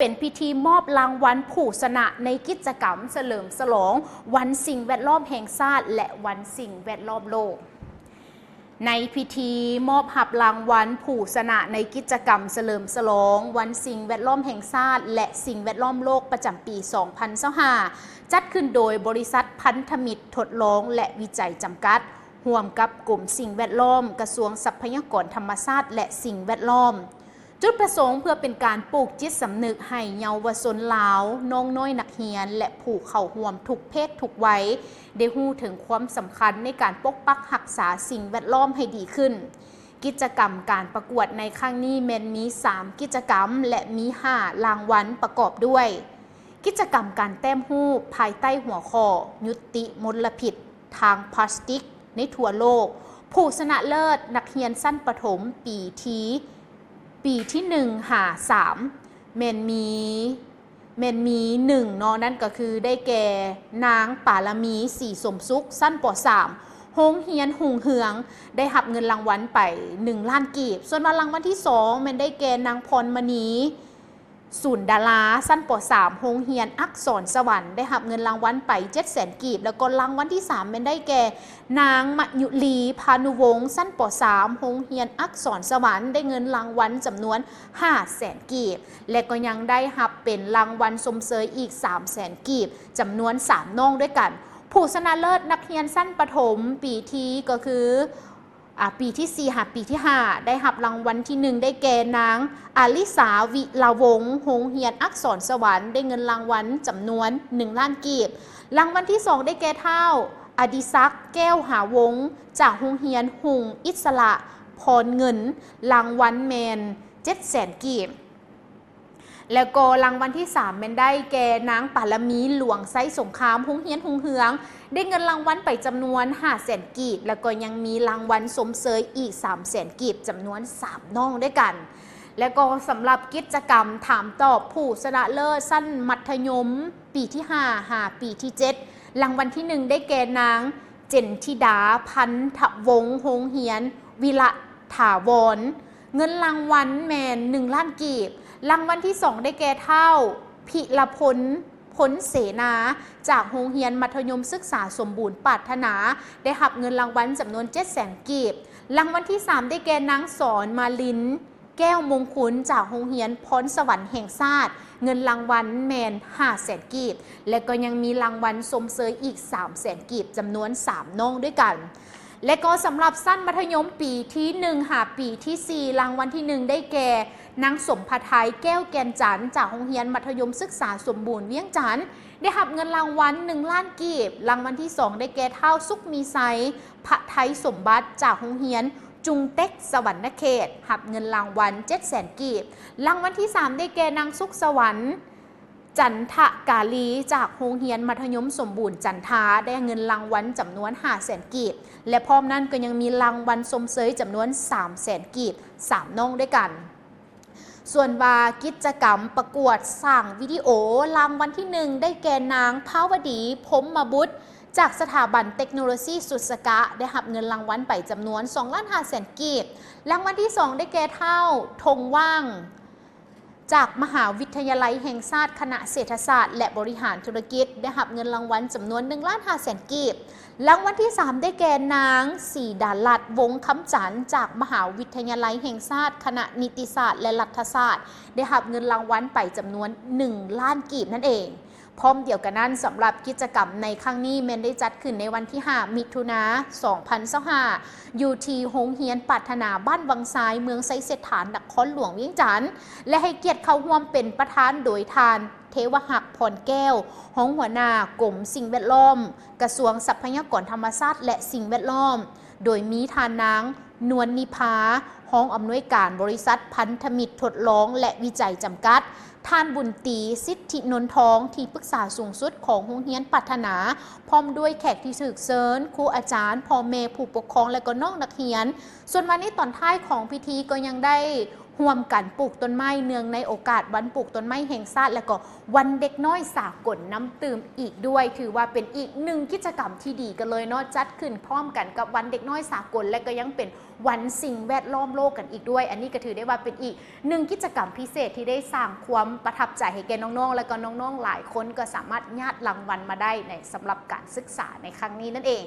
ເປັນພິທີມອບລາງວັນຜູ້ຊະນະໃນກິດຈະກຳສະເຫຼີມສະຫຼອງວັນສິ່ງແວດລ້ອມແຫ່ງຊາດ ແລະ ວັນສິ່ງແວດລ້ອມໂລກ. ໃນພິທີມອບຮັບລາງວັນຜູ້ຊະນະໃນກິດຈະກຳສະເຫຼີມສະຫຼອງວັນສິ່ງແວດລ້ອມແຫ່ງຊາດ ແລະ ສິ່ງແວດລ້ອມໂລກປະຈຳປີສອງພັນຊາວຫ້າ ຈັດຂຶ້ນໂດຍບໍລິສັດພັນທະມິດທົດລອງ ແລະ ວິໄຈຈຳກັດ ຮ່ວມກັບກົມສິ່ງແວດລ້ອມ ກະຊວງຊັບພະຍາກອນທຳມະຊາດ ແລະ ສິ່ງແວດລ້ອມ. ຈຸດປະສົງເພື່ອເປັນການປູກຈິດສຳນຶກໃຫ້ເຍົາວະຊົນລາວ, ນ້ອງນ້ອຍນັກຮຽນ ແລະ ຜູ້ເຂົ້າຮ່ວມທຸກເພດທຸກໄວ ໄດ້ຮູ້ເຖິງຄວາມສຳຄັນໃນການປົກປັກຮັກສາສິ່ງແວດລ້ອມໃຫ້ດີຂຶ້ນ. ກິດຈະກຳການປະກວດໃນຄັ້ງນີ້ແມ່ນມີສາມກິດຈະກຳ ແລະ ມີຫ້າລາງວັນປະກອບດ້ວຍ ກິດຈະກຳການແຕ້ມຮູບພາຍໃຕ້ຫົວຂໍ້ ຍຸຕິມົນລະພິດ ທາງພລາສຕິກໃນທົ່ວໂລກ. ຜູ້ຊະນະເລີດນັກຮຽນຊັ້ນປະຖົມປີທີ ປີທີໜຶ່ງຫາສາມ ແມ່ນມີ ແມ່ນມີໜຶ່ງເນາະ ນັ້ນກໍຄືໄດ້ແກ່ນາງປາລະມີ ສີສົມສຸກ ຊັ້ນ ປ.ສາມ ໂຮງຮຽນຮຸ່ງເຮືອງ ໄດ້ຮັບເງິນລາງວັນໄປໜຶ່ງລ້ານກີບ. ສ່ວນວ່າລາງວັນທີສອງແມ່ນໄດ້ແກ່ນາງພອນມະນີ ສູນດາລາ ຊັ້ນ ປ.ສາມ ໂຮງຮຽນອັກສອນສະຫວັນ ໄດ້ຮັບເງິນລາງວັນໄປເຈັດແສນກີບ ແລ້ວກໍລາງວັນທີສາມແມ່ນໄດ້ແກ່ນາງມະຍຸລີ ພານຸວົງ ຊັ້ນ ປ.ສາມ ໂຮງຮຽນອັກສອນສະຫວັນ ໄດ້ເງິນລາງວັນຈຳນວນຫ້າແສນກີບ ແລະ ກໍຍັງໄດ້ຮັບເປັນລາງວັນຊົມເຊີຍອີກສາມແສນກີບ ຈຳນວນສາມນ້ອງດ້ວຍກັນ. ຜູ້ຊະນະເລີດນັກຮຽນຊັ້ນປະຖົມປີທີ ກໍຄື ອາ ປີທີສີ່ຫາປີທີຫ້າ ໄດ້ຮັບລາງວັນທີໜຶ່ງ ໄດ້ແກ່ນາງອາລິສາ ວິລາວົງ ໂຮງຮຽນອັກສອນສະຫວັນ ໄດ້ເງິນລາງວັນຈຳນວນໜຶ່ງລ້ານກີບ. ລາງວັນທີສອງໄດ້ແກ່ທ້າວ ອະດິສັກ ແກ້ວຫາວົງ ຈາກໂຮງຮຽນຮຸ່ງອິດສະລະພອນເງິນ ລາງວັນແມ່ນເຈັດແສນກີບ. ແລ້ວກໍລາງວັນທີສາມແມ່ນໄດ້ແກ່ນາງປາລະມີ ຫຼວງໄຊສົງຄາມ ໂຮງຮຽນຮຸ່ງເຮືອງ ໄດ້ເງິນລາງວັນໄປຈຳນວນຫ້າແສນກີບ ແລ້ວກໍຍັງມີລາງວັນຊົມເຊີຍອີກສາມແສນກີບ ຈຳນວນສາມນ້ອງດ້ວຍກັນ. ແລ້ວກໍສຳລັບກິດຈະກຳຖາມຕອບຜູ້ຊະນະເລີດຊັ້ນມັດທະຍົມປີທີຫ້າຫາປີທີເຈັດ ລາງວັນທີໜຶ່ງໄດ້ແກ່ນາງ ເຈັນທິດາ ພັນທະວົງ ໂຮງຮຽນວິລະຖາວອນ ເງິນລາງວັນແມ່ນໜຶ່ງລ້ານກີບ. ລາງວັນທີສອງໄດ້ແກ່ທ້າວ ພິລະພົນ ພົນເສນາ ຈາກໂຮງຮຽນມັດທະຍົມສຶກສາສົມບູນປາດຖະໜາ ໄດ້ຮັບເງິນລາງວັນຈຳນວນເຈັດແສນກີບ. ລາງວັນທີສາມໄດ້ແກ່ນາງສອນມາລິນ ແກ້ວມົງຄຸນ ຈາກໂຮງຮຽນພອນສະຫວັນແຫ່ງຊາດ ເງິນລາງວັນແມ່ນຫ້າແສນກີບ ແລະ ກໍຍັງມີລາງວັນຊົມເຊີຍອີກສາມແສນກີບ ຈຳນວນສາມນ້ອງດ້ວຍກັນ. ແລະ ກໍສຳລັບຊັ້ນມັດທະຍົມປີທີໜຶ່ງຫາປີທີສີ່ ລາງວັນທີໜຶ່ງໄດ້ແກ່ ນາງສົມພະໄທ ແກ້ວແກ່ນຈັນ ຈາກໂຮງຮຽນມັດທະຍົມສຶກສາສົມບູນວຽງຈັນ ໄດ້ຮັບເງິນລາງວັນໜຶ່ງລ້ານກີບ. ລາງວັນທີສອງໄດ້ແກ່ທ້າວສຸກມີໄຊ ພະໄທສົມບັດ ຈາກໂຮງຮຽນຈຸງເຕັກ ສະຫວັນນະເຂດ ຮັບເງິນລາງວັນເຈັດແສນກີບ. ລາງວັນທີສາມໄດ້ແກ່ນາງສຸກສະຫວັນ ຈັນທະກາລີ ຈາກໂຮງຮຽນມັດທະຍົມສົມບູນຈັນທາ ໄດ້ເງິນລາງວັນຈຳນວນຫ້າແສນກີບ ແລະ ພ້ອມນັ້ນກໍຍັງມີລາງວັນຊົມເຊີຍຈຳນວນສາມແສນກີບ ສາມນ້ອງດ້ວຍກັນ. ສ່ວນວ່າກິດຈະກຳປະກວດສ້າງວິດີໂອ ລາງວັນທີໜຶ່ງໄດ້ແກ່ນາງ ພາວະດີ ພົມມະບຸດ ຈາກສະຖາບັນເຕັກໂນໂລຊີສຸດສະກະ ໄດ້ຮັບເງິນລາງວັນໄປຈຳນວນສອງລ້ານຫ້າແສນກີບ. ລາງວັນທີສອງໄດ້ແກ່ທ້າວ ທົງຫວ່າງ ຈາກມະຫາວິທະຍາໄລແຫ່ງຊາດ ຄະນະເສດຖະສາດ ແລະ ບໍລິຫານທຸລະກິດ ໄດ້ຮັບເງິນລາງວັນຈຳນວນໜຶ່ງລ້ານຫ້າແສນກີບ. ລາງວັນທີສາມໄດ້ແກ່ນາງ ສີດາລັດ ວົງຄຳຈັນ ຈາກມະຫາວິທະຍາໄລແຫ່ງຊາດ ຄະນະນິຕິສາດ ແລະ ລັດຖະສາດ ໄດ້ຮັບເງິນລາງວັນໄປຈຳນວນໜຶ່ງລ້ານກີບນັ້ນເອງ. ພ້ອມດຽວກັນນັ້ນ, ສຳລັບກິດຈະກຳໃນຄັ້ງນີ້ແມ່ນໄດ້ຈັດຂຶ້ນໃນວັນທີຫ້າ ມິຖຸນາ ສອງພັນຊາວຫ້າ ຢູ່ທີ່ໂຮງຮຽນປາດຖະໜາ ບ້ານວັງຊາຍ ເມືອງໄຊເສດຖາ ນະຄອນຫຼວງວຽງຈັນ ແລະ ໃຫ້ກຽດເຂົ້າຮ່ວມເປັນປະທານໂດຍທ່ານ ເທວະຮັກ ພອນແກ້ວ ຮອງຫົວໜ້າກົມສິ່ງແວດລ້ອມ ກະຊວງຊັບພະຍາກອນທຳມະຊາດ ແລະ ສິ່ງແວດລ້ອມ, ໂດຍມີທ່ານນາງ ນວນນິພາ ຮອງອຳນວຍການບໍລິສັດພັນທະມິດທົດລອງ ແລະ ວິໄຈຈຳກັດ, ທ່ານ ບຸນຕີ ສິດທິນົນທອງ ທີ່ປຶກສາສູງສຸດຂອງໂຮງຮຽນປາດຖະໜາ, ພ້ອມດ້ວຍແຂກທີ່ຖືກເຊີນ, ຄູອາຈານ, ພໍ່ແມ່ຜູ້ປົກຄອງ ແລະ ກໍນ້ອງນັກຮຽນ. ສ່ວນວ່າໃນຕອນທ້າຍຂອງພິທີກໍຍັງໄດ້ ຮ່ວມກັນປູກຕົ້ນໄມ້ເນື່ອງໃນໂອກາດວັນປູກຕົ້ນໄມ້ແຫ່ງຊາດ ແລະກໍວັນເດັກນ້ອຍສາກົນນຳຕື່ມອີກດ້ວຍ. ຖືວ່າເປັນອີກໜຶ່ງກິດຈະກຳທີ່ດີກັນເລີຍເນາະ, ຈັດຂຶ້ນພ້ອມກັນກັບວັນເດັກນ້ອຍສາກົນ ແລະກໍຍັງເປັນວັນສິ່ງແວດລ້ອມໂລກກັນອີກດ້ວຍ. ອັນນີ້ກໍຖືໄດ້ວ່າເປັນອີກໜຶ່ງກິດຈະກຳພິເສດທີ່ໄດ້ສ້າງຄວາມປະທັບໃຈໃຫ້ແກ່ນ້ອງໆ ແລະກໍນ້ອງໆຫຼາຍຄົນກໍສາມາດຍາດລາງວັນມາໄດ້ໃນ ສຳລັບການສຶກສາໃນຄັ້ງນີ້ນັ້ນເອງ.